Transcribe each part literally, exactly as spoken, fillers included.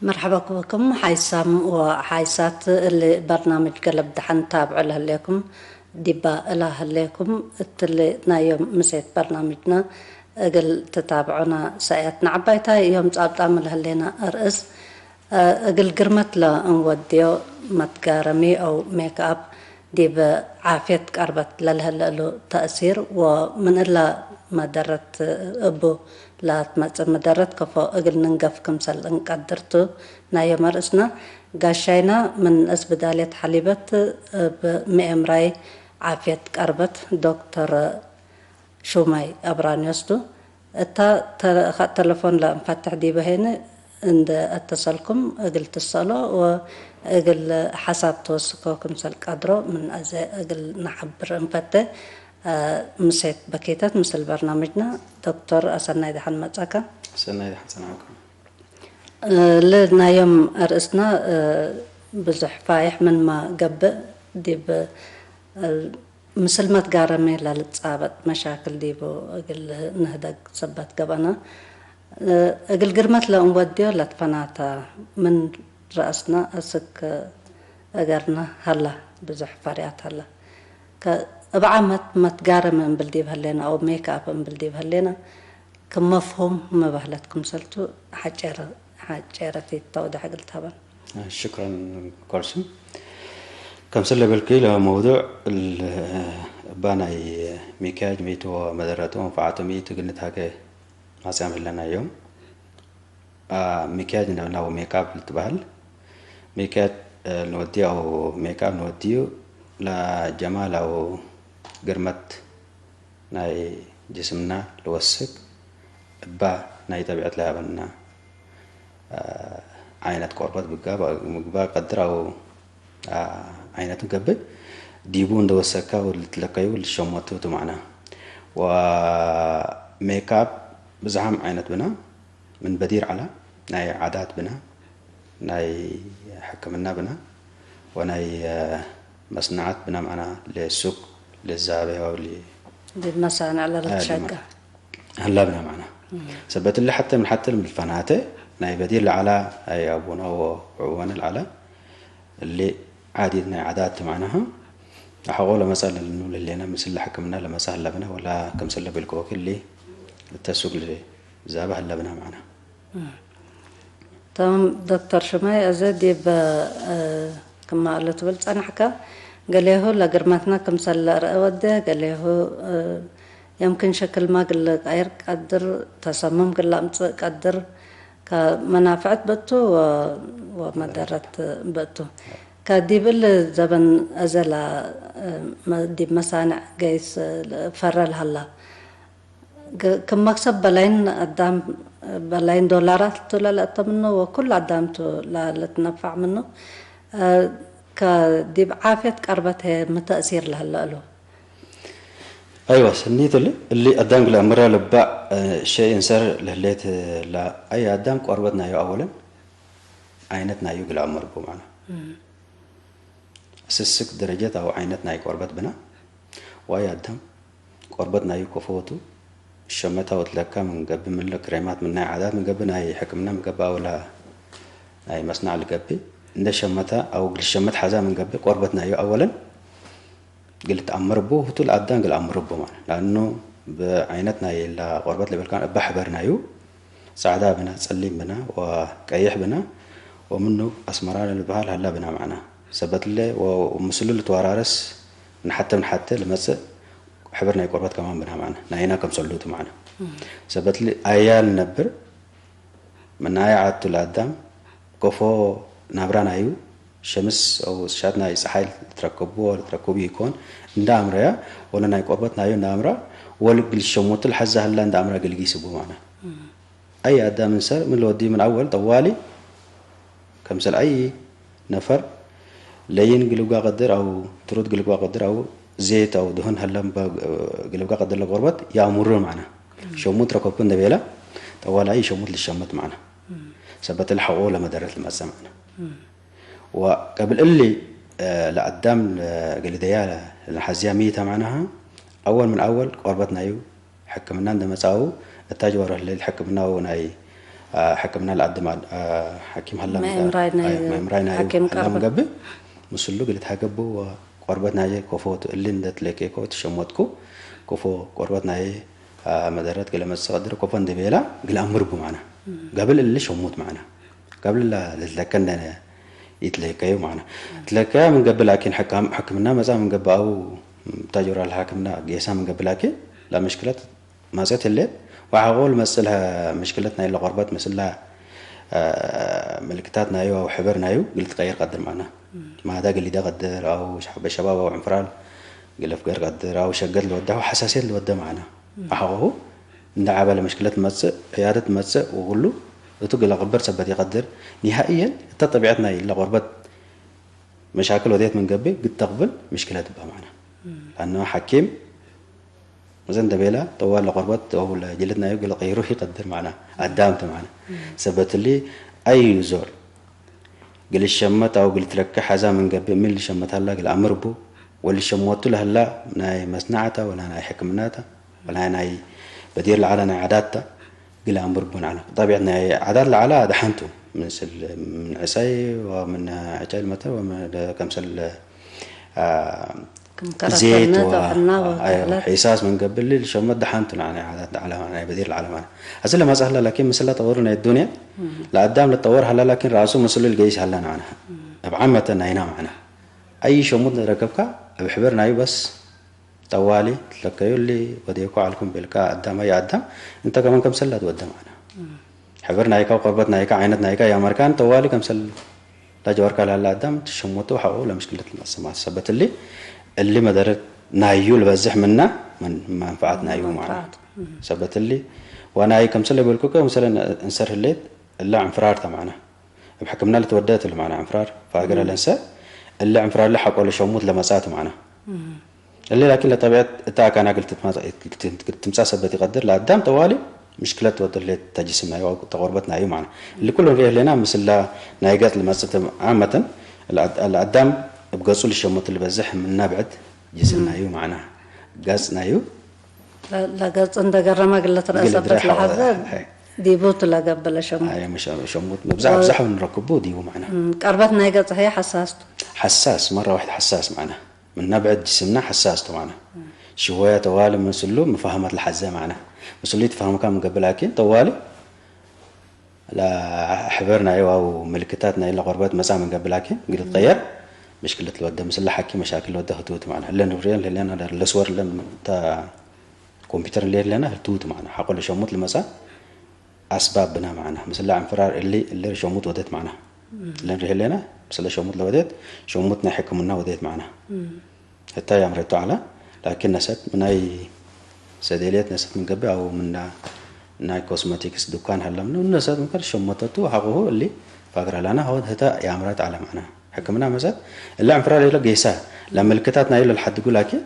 መርሐባ ክምኩም ሓይሳም ወሓይሳት እሊ በርናምጅ ገለብ ደሐን ታብዖ ለህሌኩም፣ ዲባ እላ ህሌኩም እትሊ ናይ ዮም ምሴት በርናምጅነ እግል ትታብዖነ ሰእየትነ። ዐባይታይ ዮም ጻብጣም ለህሌነ አርእስ፣ እግል ግርመት ለእንወድዮ መትጋረሚ አው ሜክአፕ ዲብ ዓፍየት ቀርበት ለልህለ እሉ ተእሲር ወምን እለ መደረት እቡ ለትመጽእ መደረት ከፎ እግል ንንገፍ ክምሰል እንቀድር ቱ። ናይ ዮም አርእስነ ጋሻይነ ምን እስብዳልየት ሐሊበት እብ ምኤምራይ ዓፍየት ቀርበት ዶክተር ሹማይ አብራንዮስ ቱ። እታ ተ-፣ ኸጥ ተለፎን ለእንፈትሕ ዲበ ሄነ እንደ አተሰልኩም እግል ትሰአሎ ወእግል ሐሳብ ትወስኮ ክምሰል ቀድሮ ምን አዜ እግል ነሐብር እንፈቴ። አ፣ ምሴት በኪተት ምስል በርናምጅነ። ዶክተር አሰናይ ደሐን መጻከ። አሰናይ ደሐን ጸናዕኩም። እ፣ ለናዮም አርእስና፣ እ፣ ብዙሕ ፋይሕ ምንመ ገብእ ዲብ፣ እ፣ ምስል መትጋረሚ ለልትጻበጥ መሻክል ዲቡ እግል ንህደግ ሰበት ገብአነ። እ፣ እግል ግርመት ለእንወድዮ ለትፈናተ ምን ረአስነ አስክ እገርነ ሀላ፣ ብዙሕ ፈርያት ሀላ። ከ-፣ እብ ዓመት መትጋረሚ እምብል ዲብ ህሌነ አው ሜክአፕ እምብል ዲብ ህሌነ፣ ክም መፍሁም መባህለት ክምሰልቱ ሐጨረ፣ ሐጨረ ፊት ተውደሕ እግል ተበን። ሽክረን ኮልስም። ከምስል ለበልክይ ለመውዱዕ እል እባ ናይ ሚክያጅ ሚት ወመደረቱ መንፈዓቱ ሚት እግል ንትሃጌ ማጽያም ህለና ዮም። አ፣ ሚክያጅ ነ-፣ ናው ሜክአፕ ልትበህል። ሚክያጅ፣ እ፣ ንወድዩ አው ሜክአፕ ንወድዩ ለጀማል አው ግርመት ናይ ጅስምና ልወስክ እባ ናይ ጠቢዐት ለሀበና፣ አ፣ ዓይነት ቆርበት ብጋ-፣ ምግባ ቀድር አው፣ አ፣ ዓይነቱ ገብእ ዲቡ እንደ ወሰካ ወልትለከዩ ልትሸመቱ ቱ ማዕና። ወሜክአፕ ብዝሓም ዓይነት ብና፣ ምን በዲር ዐላ፣ ናይ ዓዳት ብና፣ ናይ ሕክምና ብና፣ ወናይ፣ አ፣ መስነዓት ብና፣ ማዕና ለሱቅ ለዛበ ወሊ ዲብ መሳንዕ አ፣ ለልትሸገ። ዲብ መ-፣ ሀላ ብና ማዕና። እም። ሰበት እሊ ሐተ ምን ሐተ ልምልፈናተ ናይ በዲር ለዐላ ናይ አቡነ ወዕቡነ ለዐላ እሊ ዓዲት ናይ ዓዳት ማዕናሀ አሐቆ ለመጸ ለልኑ ለህሌነ ምስል ለሕክምና ለመጸ ሀለ ብነ ወላ ክምስል ለቤልኮኪ እሊ እተ ሱግ ለዛበ ሀለ ብነ ማዕና። እም። ተማም ዶክተር ሽማይ፣ አዜ ዲብ፣ እ፣ ክማ እሉ ትብል ጸናሕከ፣ ገሌሁ ለግርመትነ ክምሰል ለአርአ ወዴ፣ ገሌሁ፣ እ፣ የምክን ሸክልመ እግል ልቀይር ቀድር፣ ተሰምም እግል ለአምጽእ ቀድር፣ ከመናፍዐት በቱ ወ-፣ ወመደረት በቱ። ከዲብ እሊ ዘበን አዜ ለ-፣ እ፣ መ-፣ ዲብ መሳንዕ ገይስ ፈረ ለሀላ። ግ-፣ ክም መክሰብ በላይን አዳም፣ በላይን ዶላራት ቱ ለልአተ ምኑ ወኩሉ አዳም ቱ ለልትነፋዕ ምኑ። እ፣ ከዲብ ዓፍየት ቀርበት ህይ ሚ ተእሲር ለህለ እሉ? አይወ፣ ሰኒ ቱ እሊ፣ እሊ አዳም እግል አምረ ልባዕ፣ እ፣ ሸይ እንሰር ለህሌት ለአይ አዳም ቆርበት ናዩ አወለን አይነት ናዩ እግል አምር ቡ ማዕና። እም። አስስክ ደረጀት አው ዓይነት ናይ ቆርበት ብና። ዋይ አዳም ቆርበት ናዩ ከፎቱ፣ ሸመተ አው ትለካ ምን ገብእ፣ ምን ለክሬማት ምን ናይ ዓዳት ምን ገብእ፣ ናይ ሕክምና ምን ገብእ፣ አው ለ ናይ መስናዕ ልገብእ፣ እንደ ሸመተ አው እግል ሸመት ሐዛ ምን ገብእ፣ ቆርበት ናዩ አወለን እግል ተአምር ቡ፣ ህቱ ለአዳም እግል አምር ቡ ማለት። ለአኑ ብዓይነት ናይ ለቆርበት ለበልካን እበ ሕበር ናዩ፣ ጸዕዳ ብነ፣ ጸሊም ብነ ወቀይሕ ብነ ወምኑ አስመራ ለልበሃል ሀለ ብነ መዕነ። ሰበትለ ወምስሉ ልትወራረስ ምን ሐተ ምን ሐተ ልመጽእ ሕብር ናይ ቆርበት ከማን ብነ መዕነ። ናይና ከምሰሉቱ መዕነ። እም። ሰበትለ አያል ነብር፣ ምናየ ዓድ ቱ ለአዳም፣ ከፎ ናብራ ናዩ፣ ሸምስ አው ሻት ናይ ጸሓይ ልትረከቡ ወልትረከቡ ኢኮን፣ እንደ አምረያ፣ ወለ ናይ ቆርበት ናዩ እንደ አምራ፣ ወልግል ሸሞቱ ለሐዛ ህላ እንደ አምራ ግልጊስ እቡ ማዕነ። እም። አይ አዳም እንሰር ምን ለወድዩ ምን አወል ጠዋሊ፣ ከምሰል አይ ነፈር ለይን ግልብጋ ቀድር አው ትሩድ ግልብጋ ቀድር አው ዜት አው ድሁን ሀለም በ-፣ ግልብጋ ቀድር ለቆርበት ያእምሩ ማዕነ። እም። ሸሙት ረከብኩ እንደ ቤለ፣ ጠዋል አይ ሸሙት ልሸመት ማዕነ። እም። ሰበት ለሐቆ ለመደረት ልመጸ ማዕነ። እም። ወቀብል እሊ፣ እ፣ ለአዳም ግልደያ ለሐዝያ ሚተ ማዕነሃ፣ አወል ምን አወል ቆርበት ናዩ ሕክምና እንደ መጽአው፣ እታ ጅዋር ህሌት ሕክምናው ናይ አ፣ ሕክምና ለአድም አድ-፣ አ፣ ሐኪም ሀላ ምእምራይ ናይ አይ፣ ምእምራይ ናይ ሐኪም ሀላ ቀርበ። ምገብእ፣ ምስሉ ግልት ሀገብእ ወቆርበት ናየ ኮፎ ቱ፣ እሊ እንደ ትለቄኮ ትሸሞትኩ፣ ኮፎ ቆርበት ናየ፣ አ፣ መደረት ገለ መጽእ ቀድር ኮፎ እንደ ቤላ፣ ግል አምር ቡ ማዕና። እም። ገብል እሊ ሸሙት ማዕና። ገብል ለ-፣ ለትለቀ እንደነ ኢትለቀዩ ማዕና። ትለቀያ ምን ገብል ላኪን ሕካም-፣ ሕክምና መጻ ምን ገባአው፣ ታጆራ ለሐክምና ጌሳ ምን ገብል ላኪን፣ ለምሽክለት መጸት ህሌት፣ ወሐቆ ልመጽእ ለሀ ምሽክለት ናይ ለቆርበት ምስላ፣ አ፣ ምልክታት ናዩ አው ሕበር ናዩ እግል ልትቀየር ቀድር ማዕና። ማዳ እግል ሊደ ቀድር፣ አው ሸ-፣ በሸባብ አው ዕንፍራር እግል ልፍገር ቀድር፣ አው ሸገት ልወደ ወሐሳስየት ልወደ ማዕና። ወሐቆሁ እንደ ዐበ ለምሽክለት መጽእ፣ ዕያደት መጽእ ወኩሉ እቱ እግል ለቅበር ሰበት ይቀድር። ኒሃእየን እተ ጠቢዐት ናይ ለቆርበት መሻክል ወዴት ምን ገብእ፣ ግድ ተቅብል ምሽክለት እበ ማዕና። እም። ለአነሁ ሐኪም መሰለን እንደ ቤላ፣ ጠዋል ለቆርበት አው ለጅልድ ናዩ እግል ቀይሩ ኢቀድር ማዕና፣ አዳም ተ ማዕና። እም። ሰበት እሊ፣ አዩ ዞር እግል ልሸመት አው እግል ልትረከ ሐዛ ምን ገብእ፣ ምን ልሸመት ሀላ እግል አምር ቡ፣ ወልሸመቱ ለህላ ናይ መስነዓተ ወላ ናይ ሕክምናተ፣ ወላ ናይ በዲር ለዐለ ናይ ዓዳት ተ፣ እግል አምር ቡ ነዐለ። ጠቢዐት ናይ ዓዳት ለዐለ ደሐን ቱ። ምስል ምን ዕሰይ ወምን ዕጨል መተ ወምን ከምሰል፣ አ፣ ክም ዘይት ከረሰነት ወ-፣ ወሕና አዮ፣ ወተክለት። ሒሳስ ምን ገብእ እሊ ልሸመት ደሐን ቱ ነዐለ፣ ናይ ዓዳት ለዐለ፣ ናይ በዲር ለዐለ ማለት። አዚ ለመጽእ ሀላ ላኪን ምስላ ጠወሩ ናይ ዱንያ፣ እም። ለአዳም ለጠወር ሀላ ላኪን ረአሱ ምስሉ ልገይስ ሀላ ነዐለ። እም። እብ ዓመተ ናይና መዕና። አይ ሸሙት ረከብካ እብ ሕበር ናዩ በስ ጠዋሊ ትለከዩ እሊ ወዴኮ ዐልኩም ቤልካ አዳም፣ አይ አዳም፣ እንተ ከማን ከምሰል ለትወደ ማዕና። እም። ሕበር ናይካ ወቆርበት ናይካ፣ ዓይነት ናይካ ያመርካን ጠዋሊ ከምሰል ለጀወርካ ለሀለ አዳም ትሸመቱ ሐቆ ለምሽክለት ለመሰማት። ሰበት እሊ፣ እሊ መደረት ናዩ ልበዝሕ ምና መን-፣ መንፈዓት ናዩ ማዕና። መንፈዓት። እም። ሰበት እሊ፣ ወናይ ከምሰል ለቤልኩከ፣ መሰለን እንሰር ህሌት፣ እለ ዕንፍራር ተ ማዕና። እብ ሕክምና ለትወደት ለማዕና ዕንፍራር ፋግረ እም። ለንሰ፣ እለ ዕንፍራር ለሐቆ ለሸሙት ለመጻት ማዕና። እም። እሊ ላኪን ለጠቢዐት እተ አካና እግል ትትመጻ-፣ እግል ትምጻእ ሰበት ኢቀድር፣ ለአዳም ጠዋሊ ምሽክለት ወጥሌት ተጅስም ናዩ አው ተቆርበት ናዩ ማዕና። እሊ ኩሉ እንርኤ ህሌና ምስላ ናይ ገጽ ልመጽእ ዓመተን፣ ለአድ-፣ ለአዳም እብ ገጹ ልሸሙት ልበዝሕ ምና ብዕድ ጅስም እም። ናዩ ማዕና። ገጽ ናዩ ለ-፣ ለገጽ እንደ ገረመ እግል ልትረአ እግል ሰበት ልትረአ ለሐዘ ሐ-፣ ዲቡ ቱ ለገብእ ለሸሙት። አይ፣ መሸ-፣ ሸሙት መብዛሕ ወ-፣ አብዛሕ ንረክቡ ዲቡ ማዕና። እም፣ ቀርበት ናይ ገጽ ህዬ ሐሳስ ቱ። ሐሳስ፣ መረ ዋሕድ ሐሳስ ማዕና። ምነ ብዕድ ጅስምና ሐሳስ ቱ ማዕና። እም። ሽወያ ተዋሊ ምስሉ ምፋህመት ለሐዘ ማዕና። ምስሉ ኢትፋህምካ ምን ገብእ ላኪን ተዋሊ ለሕበር ናዩ አው ምልክታት ናይ ለቆርበት መጻ ምን ገብእ ላኪን እግል ልትቀየር ምሽክለት ልወደ ምስለ ሐኪም መሻክል ልወደ ህቱ ቱ ማዕና። እለ ንብሬን ለህሌና ለስወር እለ ተ ኮምፒውተር እንዴ ህሌና ህቱ ቱ ማዕና። ሐቆ ለሸሙት ልመጻ አስባብ ብና ማዕና። ምስለ ዕንፍራር እሊ፣ እሊ ሸሙት ወዴት ማዕና። እም። እሊ እንዴ ህሌና ምስለ ሸሙት ለወዴት፣ ሸሙት ናይ ሕክምና ወዴት ማዕና። እም። ህታይ አምሬቱ ዐለ። ላኪን ነሰት ምናይ ሰዴልየት ነሰት ምን ገብእ አው ምና ናይ ኮስመቲክስ ዱካን ሀለ ምኑ ነሰት ምከር ሸመተቱ ሐቆሁ እሊ ፋግረ ላና ሆድ ህተ ያምረት ዐለ ማዕና። ሕክምና መሰት እለ ዕንፍራር ሌለ ጌሰ ለምልክታት ናዩ ለልሐድጉ ላኪን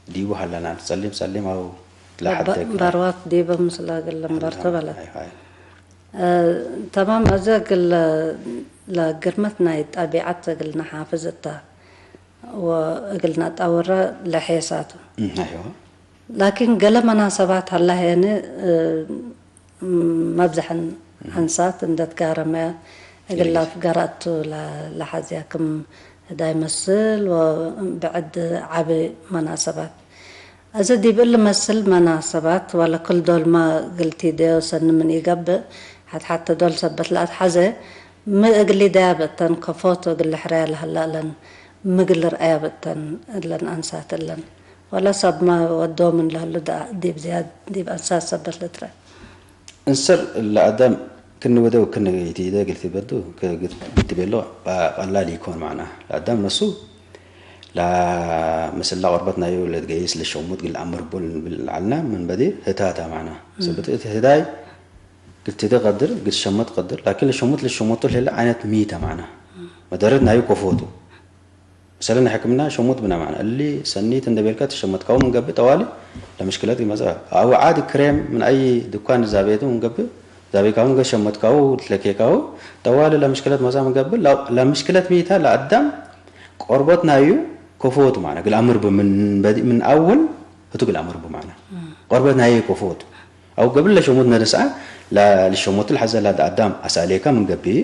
ዲቡ ሀለናን፣ ጸሊም ጸሊም አው ለሐደግ። በርዋት ዲበ ምስል እግል ልንበር ተ በለት። አይ፣ አይ። እ፣ ተማም፣ አዜ እግል ለግርመት ናይ ጠቢዐት እግል ነሓፍዝ እተ ወእግል ነጠውረ ለሔሳቱ። እም፣ አይዋ። ላኪን ገሌ መናሰባት ሀላ ሄኒ፣ እ፣ መብዝሐን እም። አንሳት እንደ ትጋረመ እግል የስ። ለአፍገረ እቱ ለ-፣ ለሐዝያ ክም ህዳይ መስል ወብዕድ ዐቢ መናሰባት። አዜ ዲብ እሊ መስል መናሰባት ወለ ክል ዶልመ እግል ቲደዮ ሰኒ ምን ኢገብእ፣ ሐት-ሐቴ ዶል ሰበት ለአትሐዜ ሚ እግል ሊደያ ብእተን፣ ከፎቱ እግል ልሕረያ ለሀላ እለን ሚ እግል ልርአያ ብእተን እለን አንሳት እለን። ወለ ሰብመ ወዶ ምን ለህሉ ደ-፣ ዲብ ዝያድ ዲብ አንሳት ሰበት ልትረአ። እንሰር ለአዳም ክኒ ወደ ወክኒ ኢቲደ እግል ትበዱ፣ ክ-፣ ግት-፣ ግት ቤሎ ቀላል ኢኮን መዕና። ለአዳም ነሱ ለምስላ ቆርበት ናዩ ለትገይስ ለሸሙት እግል አምር ቡ ልብል ለዐልና ምን በዲር ህታታ መዕና። እም። ሰበት እት ህዳይ እግል ትደ ቀድር፣ እግል ትሸመት ቀድር፣ ላኪን ለሸሙት ለሸመቱ ለህለ አይነት ሚተ መዕና። እም። መደረት ናዩ ከፎቱ። መሰለን ሕክምና ሸሙት ብና መዕና። እሊ ሰኒት እንደ ቤልካ ትሸመትካሁ ምን ገብእ ጠዋሊ ለምሽክለት ይመጽእ። አው ዓድ ክሬም ምን አይ ድኳን ዛቤቱ ምን ገብእ፣ ዛቤካሁ ምን ሸመትካሁ ትለኬካሁ ጠዋሊ ለምሽክለት መጽአ ምን ገብእ፣ ለ-፣ ለምሽክለት ሚተ ለአዳም ቆርቦት ናዩ ከፎቱ መዕና። እግል አምር ቡ ምን በዲ-፣ ምን አውል ህቱ እግል አምር ቡ መዕና። እም። ቆርቦት ናዩ ከፎቱ። አው ገብል ለሸሙት ነደስአ፣ ለ-፣ ለሸሙት ለሐዘ ለአዳም አሳሌካ ምን ገብእ፣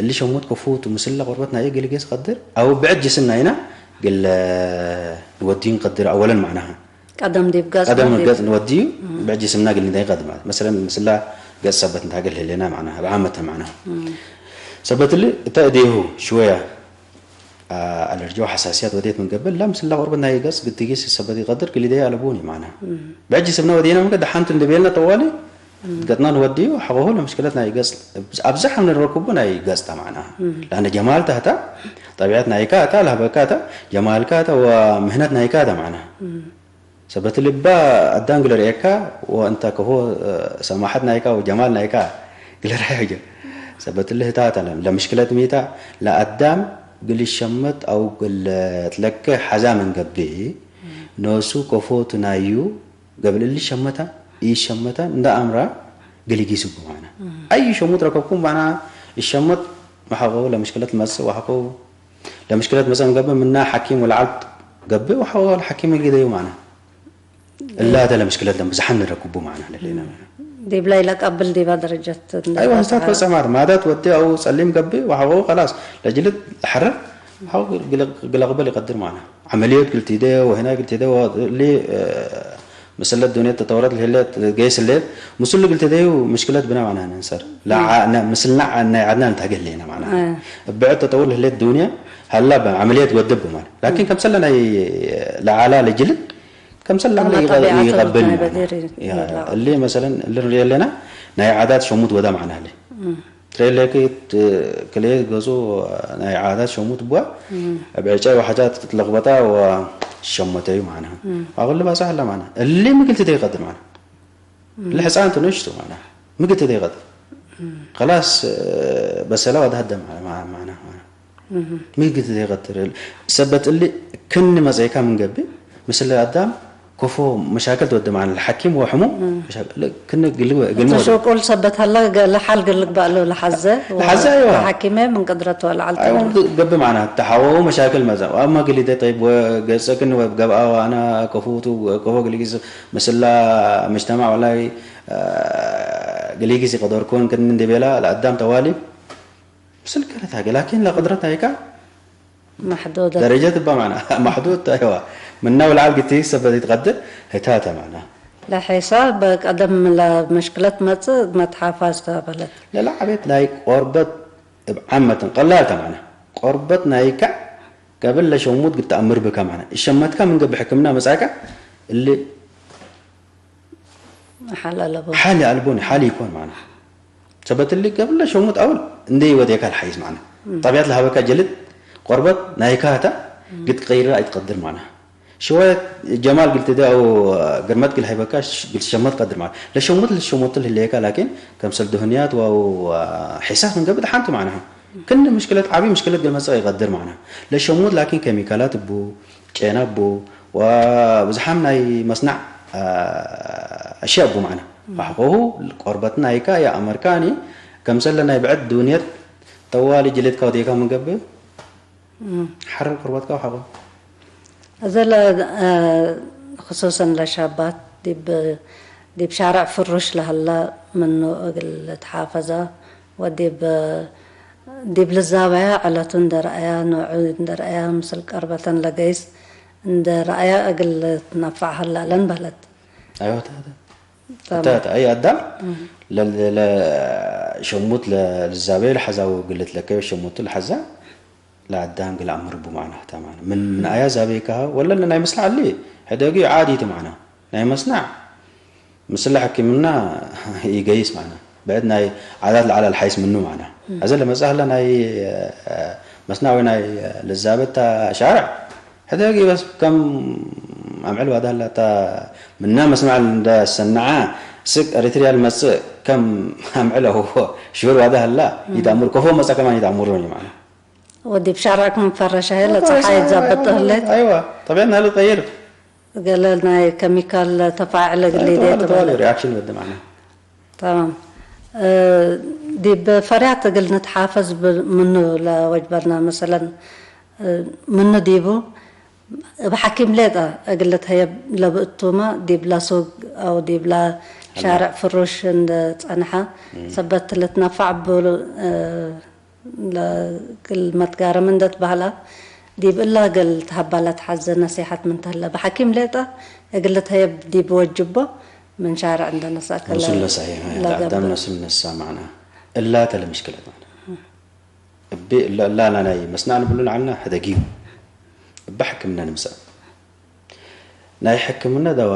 እሊ ሸሙት ከፉቱ ምስል ለቆርበት ናይ እግል ጌስ ቀድር፣ አው ብዕድ ጅስም ናይና ግለ ንወድዩ እንቀድር፣ አወለን ማዕናሃ። ቀደም ዲብ ገጽ ቀደም ዲብ ገጽ ንወድዩ፣ እም። ብዕድ ጅስምና ግል ንዳይ ቀድር ማለት። መሰለን ምስላ ገጽ ሰበት እንታ ግል ህሌና ማዕናሃ፣ ብዓመተ ማዕናሃ። እም። ሰበት እሊ እተ እዴሁ ሽወያ አ-፣ አለርጂ ወሐሳስያት ወዴት ምን ገብእ፣ ላ ምስላ ቆርበት ናይ ገጽ ግትጊስ ሰበት ኢቀድር፣ ግሊደየ አለቡኒ ማዕና። እም። በእጅ ስብነ ወዴና ምን ገድ ሐንቱ እንዴ ቤልና ጠዋሊ፣ እም። ገጽና ንወድዩ፣ ሐቆሁ ለምሽክለት ናይ ገጽ፣ አብዛሕ ምን ንረክቡ ናይ ገጽ ተ ማዕና። እም። ለአነ ጀማል ተ ህታ፣ ጠቢዐት ናይካ እታ፣ ለህበካ እታ፣ ጀማልካ እታ ወምህነት ናይካ እታ ማዕና። እም። ሰበት ልባ አዳም ግለ ርኤካ ወእንተ ከሆ፣ እ፣ ሰማሐት ናይካ ወጀማል ናይካ ግለ ርአዮ ጀ። ሰበት እሊ ህታ ተለ፣ ለምሽክለት ሚታ፣ ለአዳም ግል ሸመት አው ግል ትለከ ሐዛ ምን ገብእ፣ ኖሱ ከፎቱ ናዩ፣ ገብል እሊ ሸመታ፣ ኢሸመታ፣ እንደ አምራ ግል ጊስ እቡ ማዕና። አይ ሸሙት ረከብኩም ማዕና፣ እሸመት መሐቆ ለምሽክለት መጽእ ወሐቆ ለምሽክለት መጸ ምን ገብእ፣ ምና ሐኪም ወለዐልት ገብእ ወሐቆ ለሐኪም ልግደዩ ማዕና። እላተ ለምሽክለት ለም ብዝሓን ንረክቡ ማዕና ለሌና። ዲብላ ኢለቀብል ዲባ ደረጀት እንደ አይዋ፣ ህታት በጽሐ። በጸ ማር ማዳት ወዲ አው ጸሊም ገብእ ወሐቆ ከላስ ለጅልድ ለሐረር ሐቆ ግለ-፣ ግለቅበል ይቀድር ማዕና። ዐመልዮት ግልቲደ ወህና ግልቲደ ወሊ፣ እ፣ ምስለ ዱንየት ተጠወረት ለህሌት ገይስ ህሌት፣ ምስሉ ግልቲደዩ ምሽክለት ብና ማዕና ነንሰር። ለዓ-፣ ነ-፣ ምስልና ዓ-፣ ናይ ዓድና ንታገል ሌና ማዕና። እ። እብ ብዕድ ተጠውር ለህሌት ዱንያ ሀላ በ-፣ ዐመልየት ወድብ ማለት። ላኪን ከምሰለ ናይ ለዓላ ለጅልድ ከምሰለ ለማ ለይቀ-፣ ጠቢዐቱ ይቀብል ናይ ማለት። በዲር ያ፣ ይላቀ። እሊ መሰለን እሊ ንርኤ ለና ናይ ዓዳት ሸሙት ወዳ ማዕና ህለ። እም። ትሬሌኪ ት-፣ ክልኤ ገጹ ናይ ዓዳት ሸሙት ብዋ፣ እም። እብ ዕጨይ ወሐጃት ትለቅበጣ ወሸመተዩ ማዕና። እም። አኩል ባጽሕ አለ ማዕና። እሊ ምግል ትደይ ቀድር ማዕና። እም። እሊ ሕጻን ትንሽ ቱ ማዕና። ምግል ትደይ ቀድር። እም። ከላስ፣ በሰላ ወዳ ሀደ ማዕና፣ ማዕና፣ ማዕና። እም። ምግል ትደይ ቀድር። ሰበት እሊ ክን መጽአይካ ምን ገብእ፣ ምስል አዳም ኮፎ መሻክል ትወደ ማዕና ለሐኪም ወሕሙ እም። መሻክል፣ ለ-፣ ክነ ግል-፣ ግልመ እተ ወደ። ሸቁል ሰበት ሀላ ገ-፣ ለሓል ግል ልግባእ ለው ለሐዘ ወ-፣ ለሐዘ፣ አይዋ። ለሐኪመ ምን ቅድረት ወለዐል አይዋ፣ ትብል። ግ-፣ ገብእ ማዕና ተሐወው መሻክል መጸ። አማ ግሊደ ጠይብ ወገጸክን ወገብአ ወአና ከፉቱ ከፎ ግልጊስ ምስላ መጅተማዕ ወላይ፣ አ፣ ግልጊስ ይቀደርኩን ክን እንዴ ቤላ ለአዳም ተዋሊ ምስል ከረት ሀገ። ላኪን ለቅድረት አይካ መሕዱደ። ደረጀት እባ ማዕና መሕዱድ፣ አይዋ። ምና ወለዐል ግቲ ሰበት ኢትቀድር ህታተ ማዕና። ለሒሳብ ቀደም ለመሽክለት መጽእ መትሓፋዝ ተበለት። ለለዓቤት ናይ ቆርበት እብ ዓመትን ቀላል ተ ማዕና። ቆርበት ናይካ ቀብል ለሸሙት ግድ ተአምር ብከ ማዕና። እሸመትካ ምን ገብእ ሕክምና መጽአካ እሊ ሓል አለቦ። ሓል አልቦኒ፣ ሓል ኢኮን ማዕና። ሰበት እሊ፣ ገብለ ሸሙት አውል እንዴ ወዴካ ለሐይስ ማዕና። እም። ጠብያት ለሀበካ ጀልድ ቆርበት ናይካ ህታ እም። ግድ ቀይራ አይትቀድር ማዕና። ሽወት ጀማል ግል ትደ አው ግርመት ግል ሀይበካ ሽ-፣ ግል ትሸመት ቀድር ማዕና። ለሸሙት ልትሸሙት ልህሌካ ላኪን፣ ከምሰል ደህንያት ወአው ሒሳስ ምን ገብእ ደሓንቱ ማዕና። ክል ምሽክለት፣ ዓቢ ምሽክለት ገልመጸ ይቀድር ማዕና። ለሸሙት ላኪን ኬሚካላት እቡ፣ ቄና እቡ፣ ወብዝሓም ናይ መስናዕ፣ አ፣ አሽያእ እቡ ማዕና። እም። ወሐቆሁ ቆርበት ናይካ የአመርካኒ፣ ከምሰለ ናይ ብዕድ ዱንየት ተዋሊ ጅሌትካ ወዴካ ምን ገብእ፣ እም። ሐርር ቆርበትካ ወሐቆ። እዘ ለ-፣ አ፣ ክሱሰን ለሻባት ዲብ፣ ዲብ ሻርዕ ፍሩሽ ለሀላ ምኑ እግል ልትሓፈዘ ወዲብ፣ ዲብ ልዛበያ ዐለቱ እንዴ ረአያ፣ ኖዑ እንዴ ረአያ፣ ምስል ቀርበተን ለገይስ እንዴ ረአያ እግል ልትነፈዕ ሀላ ለን በህለት። አይወ፣ ተ፣ ተ። ተማም። ተ፣ ተ፣ አይ አዳም እም። ለ-፣ ለ-፣ ሸሙት ለ-፣ ልዛበየ ለሐዛ ወእግል ልትለከዮ ሸሙቱ ለሐዛ ለአዳም እግል አምር እቡ ማዕና ተማም። ምን፣ ምን አያ ዛበይካሀ ወለ ናይ መስናዕ እሊ ሕደጊ ዓዲ ቲ ማዕና። ናይ መስናዕ ምስለ ሕክምና ኢገይስ ማዕና። ብዕድ ናይ ዓዳት ለዐለ ለሐይስ ምኑ ማዕና። እም። አዘ ለመጽአ ህለ ናይ፣ አ፣ መስናዕ ወይ ናይ ልዛበት ታ ሻርዕ ሕደጊ በስ ከም አምዕል ዋዳ ህለ ታ ምና መስናዕ እንደ ሰነዐ ስቅ ኤሪትርያ ልመጽእ ከም አምዕል አው ሽሁር ዋዳ ህለ እም። ኢተአምሩ። ከፎ መጽአ ከማን ኢተአምሩ ማዕና። ወዲብ ሻርዕክ ምን ፈረሸ ህለ ጸሓይ ዛብጥ ህሌት። አይዋ፣ ጠቢዐት ናይለ ትቀይር። ገለ ናይ ኬሚካል ተፋዕለ እግል ሊዴ ተዋለ፣ ተዋለ፣ ትበለ። ሪያክሽን ወደ ማዕና። ተማም። እ፣ ዲብ ፈርያት እግል ንትሓፈዝ ብ-፣ ምኑ ለወጅበና፣ መሰለን፣ እ፣ ምኑ ዲቡ እብ ሐኪም ሌጠ እግል ልትሀየብ ለብእቱመ፣ ዲብላ ሱግ አው ዲብላ ሻርዕ ፍሩሽ እንደ ጸንሐ፣ እም። ሰበት ልትነፋዕ እቡ፣ እ፣ ለእግል መትጋርም እንደ ትበህላ፣ ዲብ እላ እግል ተሀባ ለትሐዜ ነሲሐት ምን ተህለ፣ በሐኪም ሌጠ እግል ልትሀየብ ዲብ ወጅቦ ምን ሻርዕ እንደ ነስአከ ለ-፣ ነሱል ነስአ፣ ለገብእ። አዳም ነሱል ነስአ ማዕና እላ ተለ ምሽክለት ማዕና። እቤ እለ እላና ናይ መስናዕ ንብሉን ዐልና፣ ሕደጊዩ። እበ ሕክምና ንምጸእ። ናይ ሕክምና ደዋ፣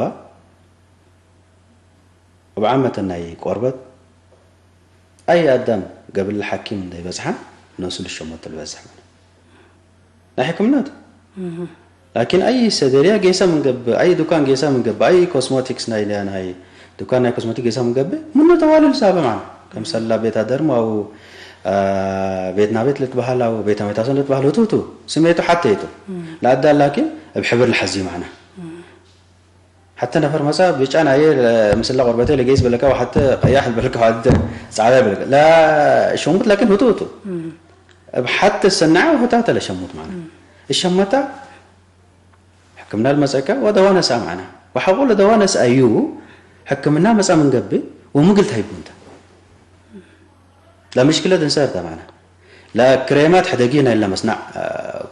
እብ ዓመተ ናይ ቆርበት፣ አይ አዳም ገብለ ሐኪም እንደ ይበጽሐ፣ ኖሱ ልሸመቱ ልበዝሕ። ናይ ሕክምና ቱ። ላኪን አይ ሰደርያ ጌሰ ምን ገብእ፣ አይ ዱካን ጌሰ ምን ገብእ፣ አይ ኮስሞቲክስ ናይ፣ ናይ ዱካን ናይ ኮስሞቲክ ጌሰ ምን ገብእ፣ ምኑ ተዋልል ሳበ ማዕና። ከምሰላ ቤት አደርም አው፣ አ፣ ቤት ናቤት ልትበሃል አው ቤተ መታሰን ልትበሃል ህቱ ህቱ ስሜቱ ሐቴ ቱ። እም። ለአዳን ላኪን እብ ሕብር ለሐዚ ማዕና። እም። ሐቴ ነፈር መጻ ብጫ ናየ ምስለ ቆርበተ ለጌስ በለካ ወሐቴ ቀያሕ በለካ ወሐቴ ጻዕዳ በለካ። ላ ሸሙት ላኪን ህቱ ህቱ። እም። እብ ሐቴ ሰናዐ ወህታተ ለሸሙት ማዕና። እም። እሸመታ ሕክምና ልመጸእከ ወደዋ ነስአ ማዕና። ወሐቆ ለደዋ ነስአዩ ሕክምና መጻ ምን ገብእ ወምግል ታይቡ እንተ። ለምሽክለት እንሰርተ ማዕና። ለክሬማት ሕደጊ ናይ ለመስናዕ፣ አ፣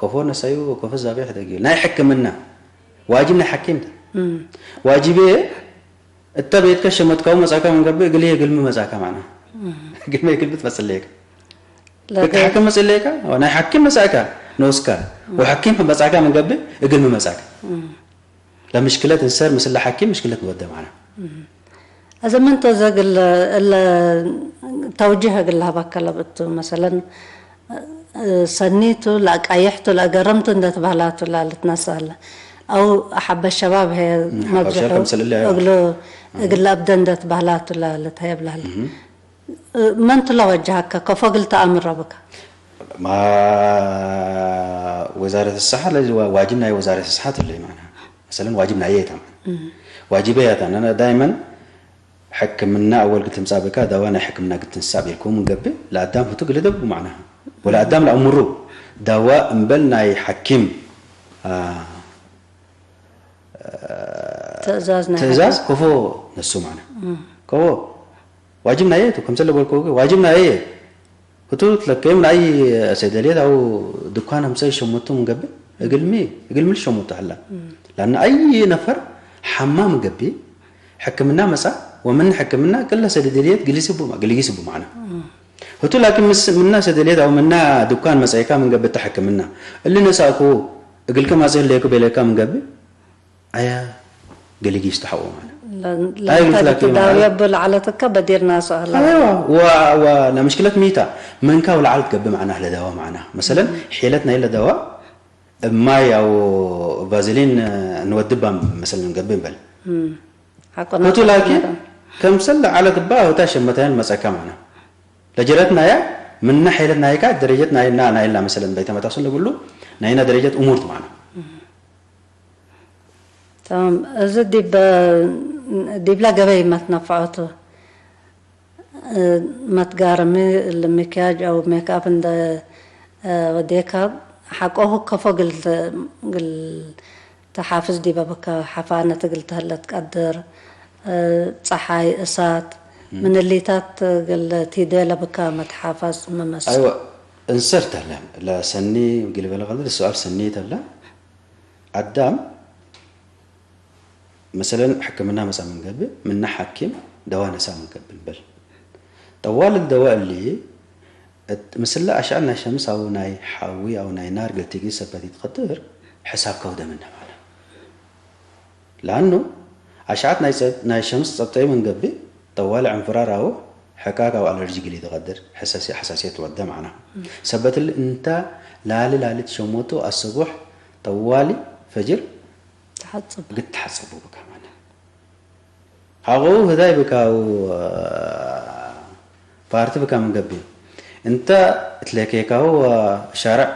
ኮፎ ነስአዩ ወኮፎ ዛብያ ሕደጊ። ናይ ሕክምና ዋጅብ ናይ ሐኪም ተ። እም። ዋጅቤ እተ ቤትከ ሸመትካሁ መጻእካ ምን ገብእ፣ እግልዬ እግልሚ መጻእካ ማዕና። እም። እግልሚ እግልሚ ትመጽእ ሌከ። ለገ- እት ሐኪም መጽእ ሌከ፣ ናይ ሐኪም መጻእካ ኖስካ፣ እም። ወሐኪም መጻእካ ምን ገብእ፣ እግልሚ መጻእካ። እም። ለምሽክለት እንሰር ምስለ ሐኪም ምሽክለት ንወደ ማዕና። እም። አዘ ምን ቶ ዘ እግል፣ እለ ተውጂህ እግል ለሀባከ ለብእቱ፣ መሰለን፣ ሰኒቱ ለአቃየሕቱ ለአገረምቱ እንደ ትበህላቱ ለልትነሰአለ። አው ሐበት ሸባብ ህዬ እም፣ ሐበት መብዝሑ ሸባብ ከምሰል እለ፣ አይዋ። እግሉ፣ እም። እግል ለአብደ እንደ ትበህላቱ ለልትሀየብ ለህለ። እም። መንቱ ለወጀሀከ ከፎ እግል ተአምሮ ብከ? ማ ወዛረት ሰሐት ለዚ ዋ-፣ ዋጅብ ናይ ወዛረት ሰሐት እለ ማዕና። መሰለን ዋጅብ ናየ የታመን። እም። ዋጅበ ያታን አነ ዳይመን ሕክምና አወል እግል ትምጻእ ብካ፣ ደዋ ናይ ሕክምና እግል ትንሳእ ቤልኮ ምን ገብእ፣ ለአዳም ህቱ እግል ደቡ ማዕናሃ። ወለአዳም ለአምሩ ደዋ እምበል ናይ ሐኪም፣ አ፣ ትእዛዝ ናይ ትእዛዝ ሐኪም። ከፎ ነሱ ማዕና። እም። ከፎ ዋጅብ ናየ ቱ፣ ከምሰለ በልኮ ዋጅብ ናየ። ህቱ ትለከዩ ምን አይ ሰይደልየት አው ድኳን አምጸ ይሸሙቱ ምን ገብእ? እግልሚ፣ እግልሚ ልሸሙቱ ሀላ። እም። ለአነ አይ ነፈር ሐማም ገብእ፣ ሕክምና መጻ፣ ወምን ሕክምና ክለ ሰይደልየት ግሊስ እቡ፣ ግልጊስ እቡ ማዕና። እም። ህቱ ላኪን ምስ፣ ምና ሰይደልየት አው ምና ድኳን መጸይካ ምን ገብእ እተ ሕክምና። እሊ ነሳእኩ፣ እግልከ ማጽእ ህሌኩ ቤለካ ምን ገብእ? አያ ገሊጊስ ተሐቆ ማለት። ለ-፣ አይ ለእንተ ግልጽ ላኪ ማለት። ልትዳወየ እብ ለዐለት እከ በዲር ናሱ አህለ። አይዋ፣ ወ-፣ ወ-፣ ለምሽክለት ሚታ ምንካ ወለዐል ትገብእ መዕናህ ለደዋ መዕናህ። መሰለን፣ እም። ሒለት ናይ ለደዋ እብ ማይ አው ቫዝሊን እንወድባ መሰለን እንገብእ እንበል። እም። ሐቆ ህቱ ናቱ ላኪን መሰለን። ከምሰል ለዐለት እባ እታ ሸመታያን መጸካ መዕናህ። ለጀረት ናያ ምነ ሒለት ናይካ ደረጀት ናይና ናይላ መሰለን በይተ መታሱን ለብሉ ናይና ደረጀት እሙርት መዕናህ። እም። ተማም። እዚ ዲብ፣ ዲብለ ገበይ መትነፈዖቱ፣ መትጋርሚ፣ እሊ ምክያጅ አው ሜክአፕ እንደ ወዴካ፣ ሐቆሁ ከፎ እግል፣ እግል ተሓፍዝ ዲበ ብከ፣ ሐፋነት እግል ተህለ ትቀድር፣ ጸሓይ፣ እሳት፣ እም። ምን እሊታት እግል ቲዴ ለብከ መትሓፈዝ መመስ። አይወ፣ እንሰር ተለ፣ ለሰኒ እግል በለ ቀድር፣ ሰኣል ሰኒ ተለ። አዳም፣ መሰለን፣ ሕክምና መጽአ ምን ገብእ፣ ምነ ሐኪም ደዋ ነስአ ምን ገብእ እንበል። ጠዋል እሊ ደዋ እሊ፣ እት ምስለ አሽዐት ናይ ሸምስ አው ናይ ሐዊ አው ናይ ናር እግል ቲጊ ሰበት ኢትቀድር፣ ሕሳብ ከውደ ምነ ማለት። ለአኑ፣ አሽዐት ናይ ጸ-፣ ናይ ሸምስ ጸብጠዩ ምን ገብእ፣ ጠዋሊ ዕንፍራር አው ሕካክ አው አለርጂ እግል ኢትቀድር፣ ሐሳሲ-፣ ሐሳስየት ወደ መዕናሁ። እም። ሰበት እሊ እንተ ላሊ ላሊ ትሸሞቱ አሰቡሕ ጠዋሊ ፈጅር ተሐጽብ። እግል ተሐጽቡ ብከ ማለት። ሐቆሁ ህዳይ ብካው ፓርቲ ብከ ምን ገብእ፣ እንተ እትሌኬካሁ ሻርዕ